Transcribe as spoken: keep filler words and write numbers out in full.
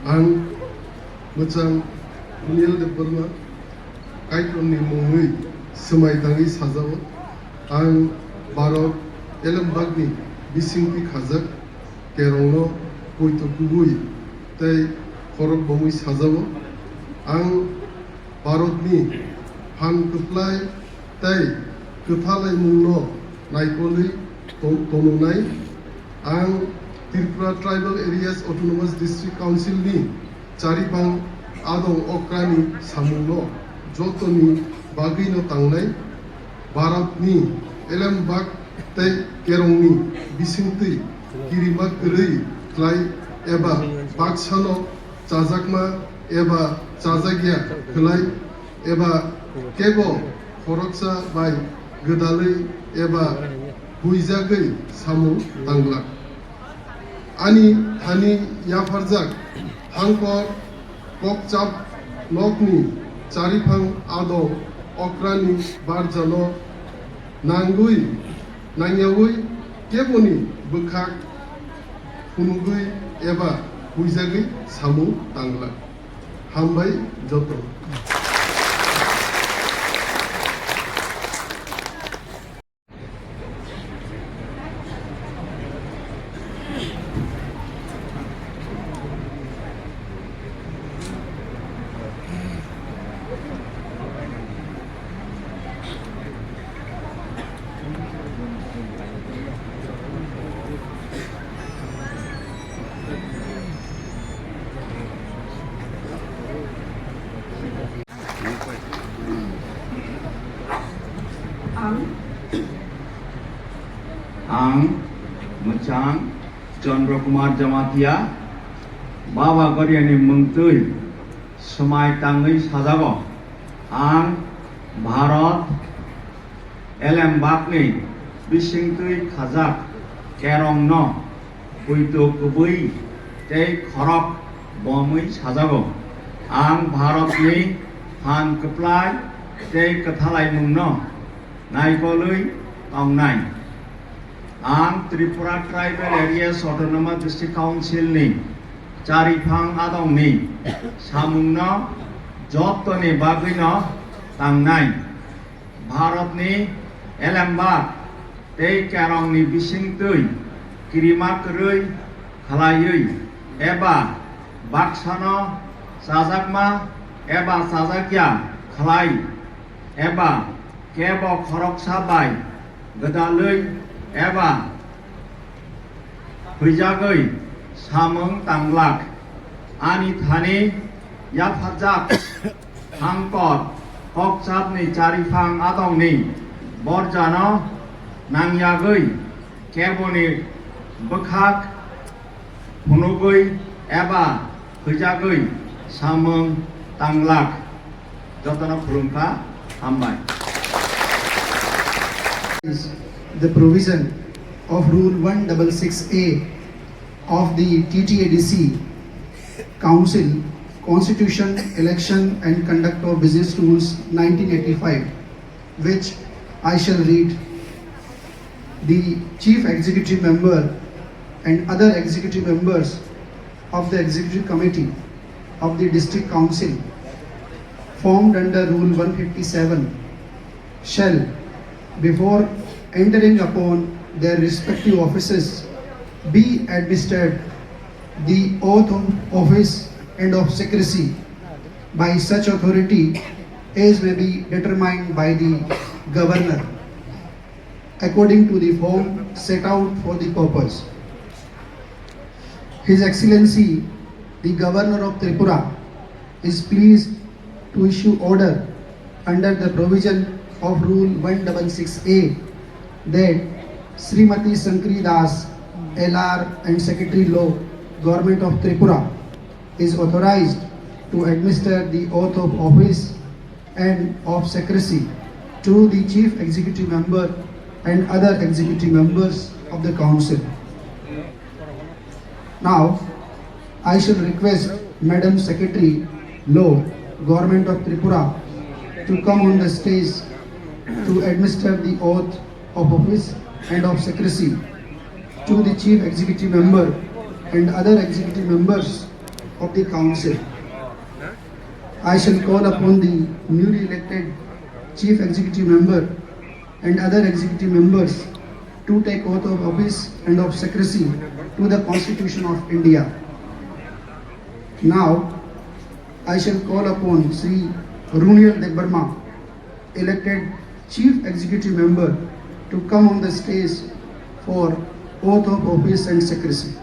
Ang mwchang Daniel Debbarma, Kaitorni mungwi swmai tangwi sajao. Ang Bharat elembakni bisingtwi khajak kerongno poito kubui tei khorok bomwi sajao. Ang Bharatni phan kwplai tei kwthalaimungno naikolwi to-, tongnai. Ang Tripura Tribal Areas Autonomous District Council ni charibang adong okrani samungno jotoni bagwino tangnai. Bharatni elembak tei kerongni bisingtwi kirima kwrwi khlai eba baksano chajakma eba chajakya khlai eba kebo khoroksa bai gwdalwi eba huijagwi samung tanglak. Ani thani yapharjak hangkor kokchap nokni chariphang adong okrani barjano nangwi nangyawi keboni bwkhak phunugwi eba huijagwi samung tangla. Hambai joto. Ang, ang mwchang Chandra Kumar Jamatia, Baba Goriani mungtwi swmai tangwi sajago. Ang Bharat elembakni bisingtwi khajak kerongno poito kubui tei khorok bomwi sajago. Ang Bharatni phan kwplai tei kwthalaimungno naikolwi tongnai. Ang Tripura Tribal Areas Autonomous District Council ni chariphang adongni samungno jottoni bagwino tangnai. Bharatni elembak tei kerongni bisingtwi kirima kwrwi khlaiwi eba baksano chajakma eba chajakya khlai eba kebo khoroksa bai gwdalwi eba huijagwi samung tanglak. Ani thani yapharjak hangkor kokchapni chariphang adongni borjano nangyagwi keboni bwkhak phunugwi eba huijagwi samung tanglak. Jotono khulumkha, hambai. Is the provision of Rule one six six A of the T T A D C Council Constitution, Election and Conduct of Business Rules nineteen eighty-five, which I shall read. The Chief Executive Member and other executive members of the Executive Committee of the District Council formed under Rule one fifty-seven shall, before entering upon their respective offices, be administered the oath of office and of secrecy by such authority as may be determined by the Governor, according to the form set out for the purpose. His Excellency, the Governor of Tripura, is pleased to issue order under the provision of Rule one six six A that Srimati Shankari Das, L R and Secretary Law, Government of Tripura, is authorized to administer the oath of office and of secrecy to the Chief Executive Member and other executive members of the Council. Now, I shall request Madam Secretary Law, Government of Tripura, to come on the stage to administer the oath of office and of secrecy to the Chief Executive Member and other executive members of the Council. I shall call upon the newly elected Chief Executive Member and other executive members to take oath of office and of secrecy to the Constitution of India. Now, I shall call upon Shri Runiel Debbarma, elected Chief Executive Member, to come on the stage for oath of office and secrecy.